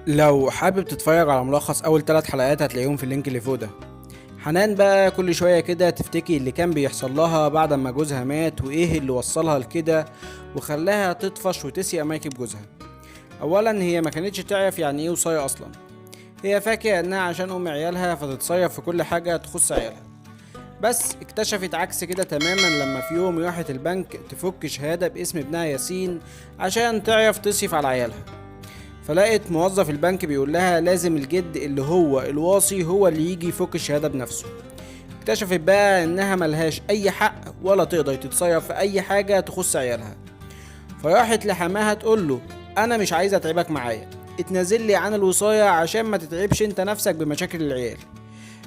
لو حابب تتفرج على ملخص اول 3 حلقات هتلاقيهم في ال link اللي فوق ده. حنان بقى كل شوية كده تفتكي اللي كان بيحصل لها بعد ما جوزها مات وايه اللي وصلها لكده وخلاها تطفش وتسيق ميكب جوزها. اولا هي ما كانتش تعرف يعني ايه وصاية اصلا، هي فاكرة انها عشان ام عيالها فتتصيف في كل حاجة تخص عيالها، بس اكتشفت عكس كده تماما لما في يوم راحت البنك تفك شهادة باسم ابنها ياسين عشان تعرف تصرف على عيالها، فلقت موظف البنك بيقول لها لازم الجد اللي هو الواصي هو اللي يجي يفك الشهادة بنفسه. اكتشفت بقى انها ملهاش اي حق ولا تقدر تتصرف في اي حاجة تخص عيالها، فراحت لحماها تقول له انا مش عايزة اتعبك معايا، اتنازل لي عن الوصاية عشان ما تتعبش انت نفسك بمشاكل العيال.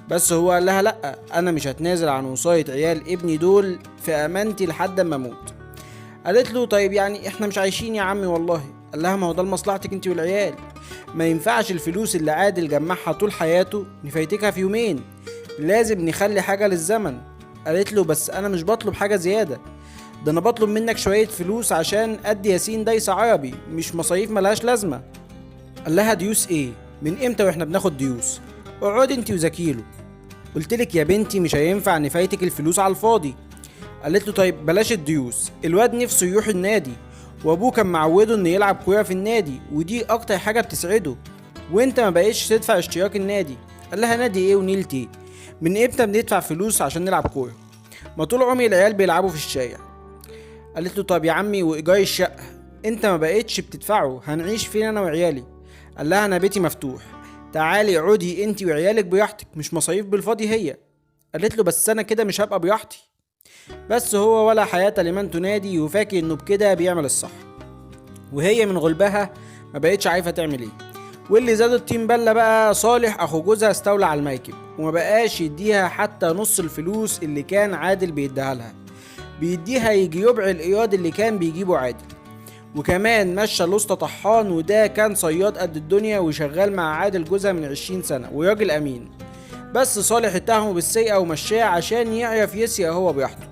بس هو قال لها لا، انا مش هتنازل عن وصاية عيال ابني دول في امانتي لحد ما اموت. قالت له طيب يعني احنا مش عايشين يا عمي والله. قال لها ما هو ده لمصلحتك انت والعيال، ما ينفعش الفلوس اللي عادل جمعها طول حياته نفايتكها في يومين، لازم نخلي حاجة للزمن. قالت له بس انا مش بطلب حاجة زيادة، ده انا بطلب منك شوية فلوس عشان ادي ياسين دايس عربي، مش مصاريف ملهاش لازمة. قال لها ديوس ايه؟ من امتى واحنا بناخد ديوس؟ اقعدي انت وذاكيله. قلتلك يا بنتي مش هينفع نفايتك الفلوس على الفاضي. قالت له طيب بلاش الديوس، الواد نفسه يروح النادي وابوه كان معوده انه يلعب كورة في النادي ودي اكتر حاجة بتسعده، وانت ما بقيتش تدفع اشتراك النادي. قال لها نادي ايه ونيلتي ايه؟ من امتى بندفع فلوس عشان نلعب كورة؟ ما طول عمري العيال بيلعبوا في الشارع. قالت له طب يا عمي وايجار الشقة انت ما بقيتش بتدفعه، هنعيش فين انا وعيالي؟ قال لها انا بيتي مفتوح، تعالي اقعدي انت وعيالك براحتك، مش مصاريف بالفاضي هي. قالت له بس انا كده مش هبقى براحتي. بس هو ولا حياة لمن تنادي، وفاكر انه بكده بيعمل الصح، وهي من غلبها ما بقتش عارفه تعمل ايه. واللي زاد الطين بله بقى صالح اخو جوزها استولى على الميكب وما بقاش يديها حتى نص الفلوس اللي كان عادل بيديها لها، بيديها يجي ربع الايراد اللي كان بيجيبه عادل. وكمان مشى الاسطى طحان، وده كان صياد قد الدنيا وشغال مع عادل جوزها من 20 سنة وراجل امين، بس صالح اتهمه بالسيئة ومشاه عشان يعرف يسيق هو براحته.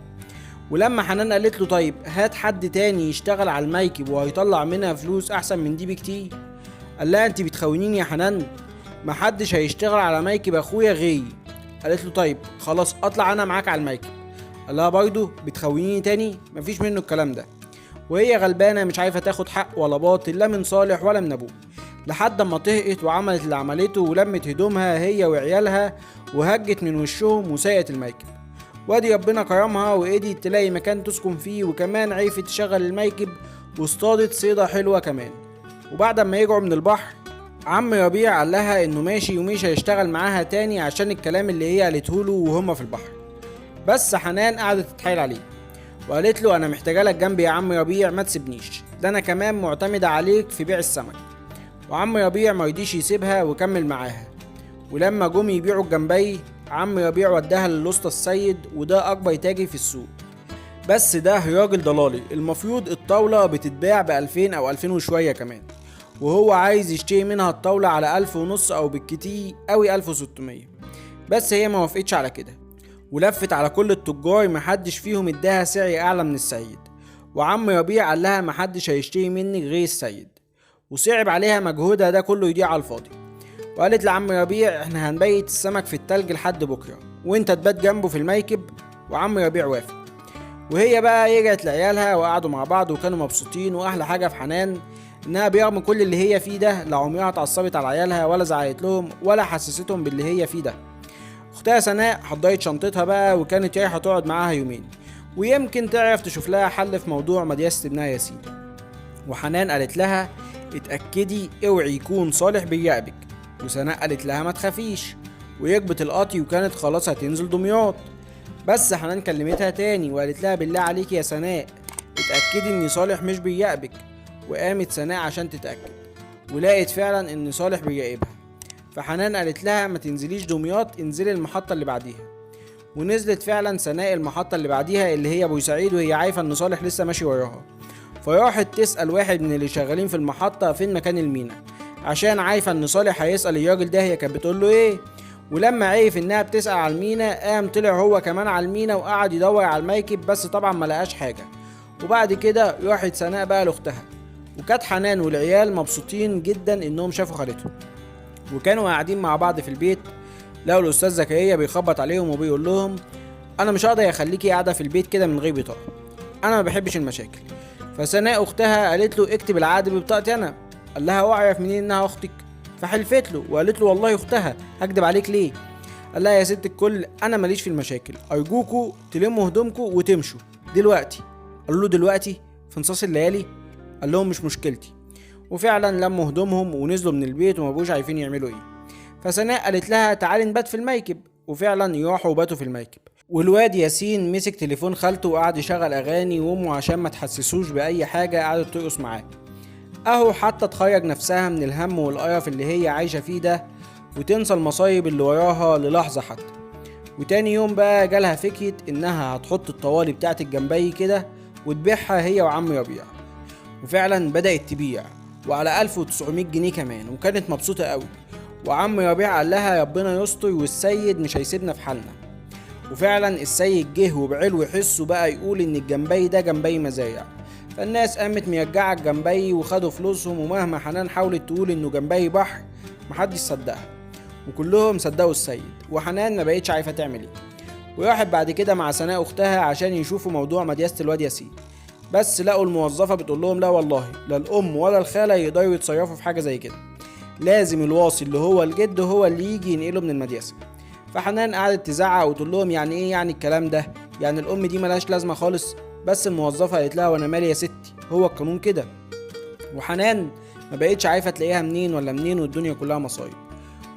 ولما حنان قالت له طيب هات حد تاني يشتغل على الميكب وهيطلع منها فلوس احسن من دي بكتير، قال لها انت بتخونيني يا حنان، محدش هيشتغل على ميكب اخويا غيري. قالت له طيب خلاص اطلع انا معاك على الميكب. قال لها برضه بتخونيني تاني، مفيش منه الكلام ده. وهي غلبانه مش عارفه تاخد حق ولا باطل لا من صالح ولا من ابوه، لحد ما طهقت وعملت اللي عملته ولمت هدومها هي وعيالها وهجت من وشهم وساقت الميكب. وادي ربنا كرمها وقدرت تلاقي مكان تسكن فيه، وكمان عرفت تشغل الميكب واصطادت صيدة حلوة كمان. وبعد ما يرجعوا من البحر عم ربيع قال لها انه ماشي ومش هيشتغل معاها تاني عشان الكلام اللي هي قالته له وهما في البحر. بس حنان قعدت تتحايل عليه وقالت له انا محتاجه لك جنبي يا عم ربيع، ما تسيبنيش، ده انا كمان معتمدة عليك في بيع السمك. وعم ربيع ما رضيش يسيبها وكمل معاها. ولما جم يبيعوا الجمبري عم ربيع وداها للأسطى السيد، وده أكبر تاجر في السوق، بس ده راجل ضلالي، المفروض الطاولة بتتباع ب2000 أو 2000 وشوية كمان، وهو عايز يشتري منها الطاولة على 1500 أو بالكتير أوي 1600، بس هي ما وافقتش على كده ولفت على كل التجار محدش فيهم اداها سعر أعلى من السيد. وعم ربيع قال لها محدش هيشتري منك غير السيد، وصعب عليها مجهودها ده كله يضيع على الفاضي. وقالت لعم ربيع احنا هنبيت السمك في التلج لحد بكرة وانت تبات جنبه في الميكب. وعم ربيع وافق. وهي بقى رجعت لعيالها وقعدوا مع بعض وكانوا مبسوطين. واحلى حاجة في حنان انها برغم كل اللي هي فيه ده لا عمرها اتعصبت على عيالها ولا زعقت لهم ولا حسستهم باللي هي فيه ده. اختها سناء حضرت شنطتها بقى وكانت رايحة تقعد معاها يومين ويمكن تعرف تشوف لها حل في موضوع مدرسة ابنها ياسين. وحنان قالت لها اتأكدي اوعي يكون صالح بيراقبك، وسناء قالت لها ما تخافيش، ويكبت القاطي وكانت خلاص هتنزل دمياط. بس حنان كلمتها تاني وقالت لها بالله عليك يا سناء اتأكدي ان صالح مش بيراقبك. وقامت سناء عشان تتأكد ولقت فعلا ان صالح بيراقبها. فحنان قالت لها ما تنزليش دمياط، انزلي المحطة اللي بعديها. ونزلت فعلا سناء المحطة اللي بعديها اللي هي بورسعيد، وهي عارفة ان صالح لسه ماشي وراها. فراحت تسأل واحد من اللي شغالين في المحطة فين مكان المينا، عشان عارفة ان صالح هيسأل الراجل ده هي كانت بتقول له ايه. ولما عرف انها بتسأل على المينا قام طلع هو كمان على المينا وقعد يدور على الميكب، بس طبعا ما لقاش حاجة. وبعد كده راحت سناء بقى لاختها وكانت حنان والعيال مبسوطين جدا انهم شافوا خالتهم، وكانوا قاعدين مع بعض في البيت. لقوا الاستاذ زكريا بيخبط عليهم وبيقول لهم انا مش هقدر اخليكي قاعدة في البيت كده من غير بطاقة، انا ما بحبش المشاكل. فسناء اختها قالت له اكتب العقد ببطاقتي انا. قال لها واعرف منين انها اختك؟ فحلفت له وقالت له والله اختها، هكدب عليك ليه؟ قال لها يا ست الكل انا ماليش في المشاكل، ارجوكوا تلموا هدومكوا وتمشوا دلوقتي. قالوا له دلوقتي في نصاص الليالي؟ قال لهم مش مشكلتي. وفعلا لموا هدومهم ونزلوا من البيت وما بقوش عارفين يعملوا ايه. فسناء قالت لها تعالي نبات في الميكب، وفعلا يروحوا وباتوا في الميكب. والواد ياسين مسك تليفون خالته وقعد يشغل اغاني، وامه عشان ما تحسسوش باي حاجة قعدت ترقص معاه اهو، حتى تخرج نفسها من الهم والقرف اللي هي عايشه فيه ده وتنسى المصايب اللي وراها للحظة حتى. وتاني يوم بقى جالها فكرة انها هتحط الطوالي بتاعت الجمبري كده وتبيعها هي وعم ربيع، وفعلا بدأت تبيع وعلى 1900 جنيه كمان، وكانت مبسوطة قوي. وعم ربيع قال لها ربنا يستر والسيد مش هيسيبنا في حالنا. وفعلا السيد جه وبعلو حسه بقى يقول ان الجمبري ده جمبري مزايع. فالناس قامت مرجعه الجمبري وخدوا فلوسهم، ومهما حنان حاولت تقول انه جمبري بحر محدش صدقها، وكلهم صدقوا السيد. وحنان ما بقتش عارفه تعمل ايه، وراحت بعد كده مع سناء اختها عشان يشوفوا موضوع مدياسه الواد ياسين، بس لقوا الموظفة بتقول لهم لا والله لا الام ولا الخالة يقدروا يتصرفوا في حاجة زي كده، لازم الواصي اللي هو الجد هو اللي يجي ينقله من المدياسه. فحنان قعدت تزعق وتقول لهم يعني ايه يعني الكلام ده، يعني الام دي ملهاش لازمه خالص. بس الموظفة قالت لها وانا مالي يا ستي، هو القانون كده. وحنان ما بقتش عارفه تلاقيها منين ولا منين، والدنيا كلها مصايب.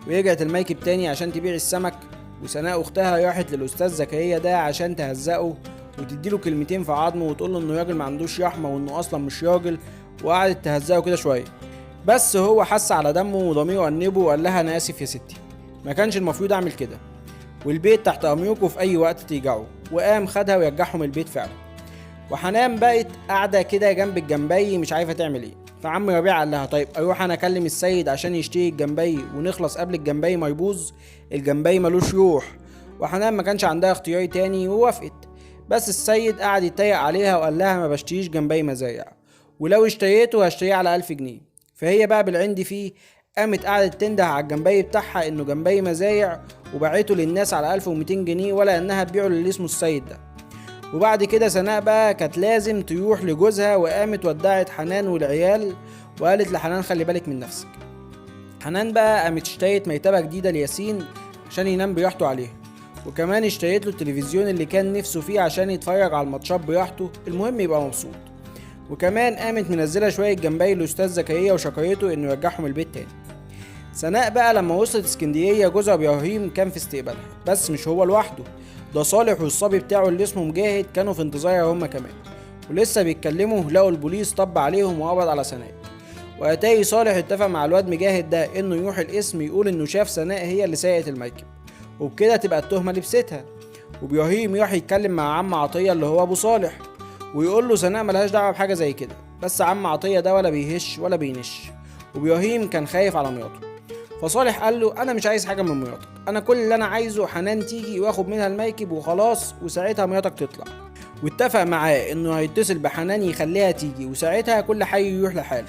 ورجعت الميكب تاني عشان تبيع السمك، وسناء اختها راحت للاستاذ زكريا ده عشان تهزقه وتديله كلمتين في عظمه وتقول له انه راجل ما عندوش رحمه وانه اصلا مش راجل، وقعدت تهزقه كده شوية. بس هو حس على دمه وضميره انبه وقال لها انا اسف يا ستي، ما كانش المفروض اعمل كده، والبيت تحت امركم في اي وقت ترجعوا. وقام خدها ويرجعهم البيت فعلا. وحنان بقت قاعدة كده جنب الجمبري مش عارفه تعمل ايه. فعم ربيع قال لها طيب اروح انا اكلم السيد عشان يشتري الجمبري ونخلص قبل الجمبري ما يبوظ، الجمبري ملوش روح. وحنان ما كانش عندها اختيار تاني ووافقت. بس السيد قعد يتريق عليها وقال لها ما بشتريش جمبري مزارع، ولو اشتريته هشتريه على 1000 جنيه. فهي بقى بالعند فيه قامت قعدت تنده على الجمبري بتاعها انه جمبري مزارع، وباعته للناس على 1200 جنيه ولا انها تبيعه للي اسمه السيد ده. وبعد كده سناء بقى كانت لازم تروح لجوزها، وقامت ودعت حنان والعيال وقالت لحنان خلي بالك من نفسك. حنان بقى قامت اشترت ميتبه جديدة لياسين عشان ينام براحته عليها، وكمان اشتريت له التلفزيون اللي كان نفسه فيه عشان يتفرج على الماتشات براحته، المهم يبقى مبسوط. وكمان قامت منزله شوية جمبري لاستاذ زكريا وشكرته انه يرجعهم البيت تاني. سناء بقى لما وصلت اسكندرية جوزها ابراهيم كان في استقبالها، بس مش هو لوحده، ده صالح والصبي بتاعه اللي اسمه مجاهد كانوا في انتظارها هما كمان. ولسه بيتكلموا لقوا البوليس طب عليهم وقبض على سناء. واتاري صالح اتفق مع الواد مجاهد ده انه يروح القسم يقول انه شاف سناء هي اللي ساقت المركب، وبكده تبقى التهمة لبستها. وابراهيم يروح يتكلم مع عم عطية اللي هو ابو صالح ويقول له سناء ملهاش دعوه بحاجة زي كده، بس عم عطية ده ولا بيهش ولا بينش، وابراهيم كان خايف على مراته. فصالح قال له انا مش عايز حاجة من مراتك، انا كل اللي انا عايزه حنان تيجي واخد منها المركب وخلاص، وساعتها مراتك تطلع. واتفق معاه انه هيتصل بحنان يخليها تيجي وساعتها كل حي يروح لحاله.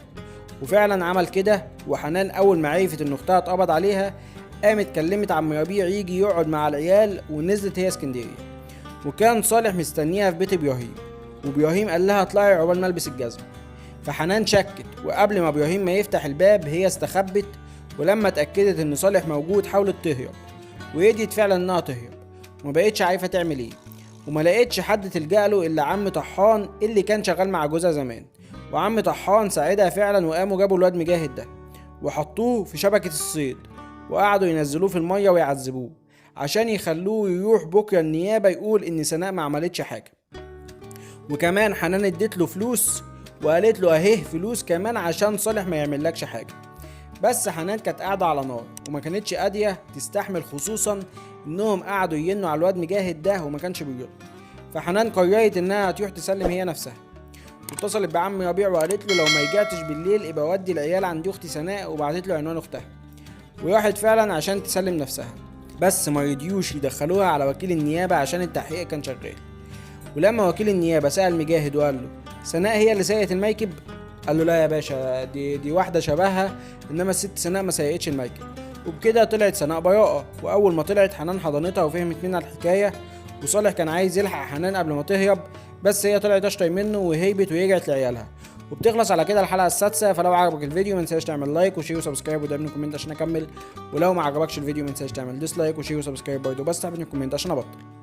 وفعلا عمل كده. وحنان اول ما عرفت ان اختها اتقبض عليها قامت كلمت عم ربيع يجي يقعد مع العيال، ونزلت هي اسكندرية. وكان صالح مستنيها في بيت ابراهيم، وابراهيم قال لها اطلعي عقبال ما البس الجزمة. فحنان شكت، وقبل ما ابراهيم ما يفتح الباب هي استخبت، ولما اتاكدت ان صالح موجود حاولت تهرب، وقدرت فعلا انها تهرب، وما بقتش عارفه تعمل ايه، وما لقيتش حد تلجأ له الا عم طحان اللي كان شغال مع جوزها زمان. وعم طحان ساعدها فعلا، وقاموا جابوا الواد مجاهد ده وحطوه في شبكة الصيد، وقعدوا ينزلوه في المية ويعذبوه عشان يخلوه يروح بكره النيابة يقول ان سناء ما عملتش حاجة. وكمان حنان اديت له فلوس وقالت له اهي فلوس كمان عشان صالح ما يعملكش حاجة. بس حنان كانت قاعدة على نار وما كانتش قاديه تستحمل، خصوصا انهم قعدوا ينوا على الواد مجاهد ده وما كانش بيرد. فحنان قررت انها هتروح تسلم هي نفسها، واتصلت بعم ربيع وقالت له لو ما رجعتش بالليل ابقى ودي العيال عند اختي سناء، وبعتت له عنوان اختها. وراحت فعلا عشان تسلم نفسها، بس ما رضيوش يدخلوها على وكيل النيابة عشان التحقيق كان شغال. ولما وكيل النيابة سأل مجاهد وقال له سناء هي اللي ساقت المركب، قال له لا يا باشا، دي واحدة شبهها، انما الست سناء ما سيقتش المركب. وبكده طلعت سناء براءه. واول ما طلعت حنان حضنتها وفهمت منها الحكاية، وصالح كان عايز يلحق حنان قبل ما تهرب، بس هي طلعت اشطر منه وهربت ورجعت لعيالها. وبتخلص على كده الحلقة السادسة. فلو عجبك الفيديو ما تنساش تعمل like و share و subscribe ودعمني comment عشان اكمل، ولو ما عجبكش الفيديو ما تنساش تعمل dislike و share و subscribe برضه، بس تعمل comment عشان ابطل.